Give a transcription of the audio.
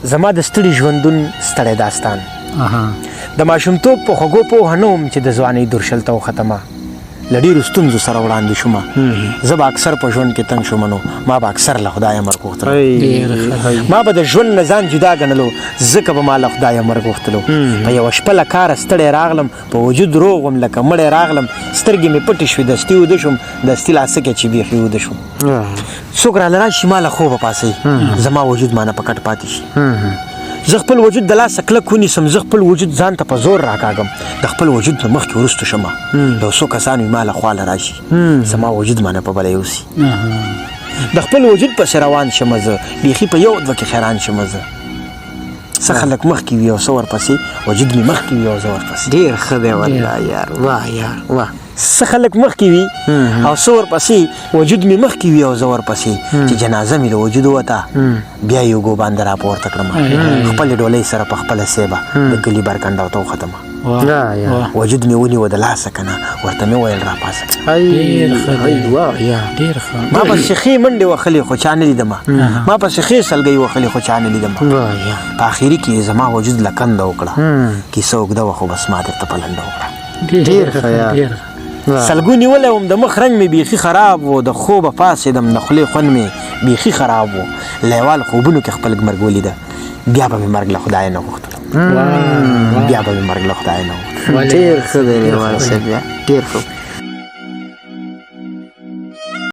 زما د ستړي ژوندون ستړی داستان. د ماشومتوب په خوږو پوه نه وم چې د ځوانۍ درشل ته وختمه، له ډېرو ستونزو سره وړاندې شوم. زه به اکثر په ژوند کې تنګ شوم، نو ما به اکثر له خدایه مرګ غوښتلو. ما به د ژوند نه ځان جدا ګڼلو، ځکه به ما له خدایه مرګ غوښتلو. په یوه شپه له کاره ستړی راغلم، په وجود روغ وم لکه مړی راغلم، سترګې مې پټې شوې، دستي وده شوم، دستي لا څه چې بیخي وده شوم. څوک راله راشي ما له خوبه پاسوي، زما وجود مانه په کټ پاتې شي. زه خپل وجود د لاسه کلک ونیسم، زه خپل وجود ځان ته په زور راکاږم، د خپل وجود نه مخکې وروسته شم. یو څو کسان وي ما له خواله راشي، زما وجود مانه په بله یوسي. د خپل وجود پسې روان شم، زه بیخي په یو دوه کې حیران شم. زه څه خلک مخکې وي او څه ورپسې، وجود مې مخکې وي او زه ورپسې. ډېر ښه دی والله یار، واه یار واه. څه خلک مخکې وي او څه ورپسې، وجود مې مخکې وي او زه ورپسې. چې جنازه مې له وجود ووته، بیا یې اوږو باندې راپورته کړم، خپلې ډولۍ سره په خپله سیبه د کلي برکنډو ته وختم. وجود مې ونیو د لاسه که نه، ورته مې ویل راپاسه. ډېر ښه. ما پسې ښې منډې وهلې خو چا نه لیدمه، ما پسې ښې سلګۍ وهلې خو چا نه لیدمه. په اخري کې زما وجود له کنده وکړه، کیسه اوږده وه خو بس ما درته په لنډه وکړه. ډېر ښه یار. سلګو نیولی وم، د مخ رنګ مې بیخي خراب و، د خوبه پاڅېدم، د خولې خوند مې بیخي خراب و. لیوال خوبونو کې خپل مرګ ولیده، بیا به مې مرګ له خدایه نه غوښتلو، بیا به مې مرګ له خدایه نه غوښتلو. ډېر ښه دی لیوال صاحب، ډېر ښه.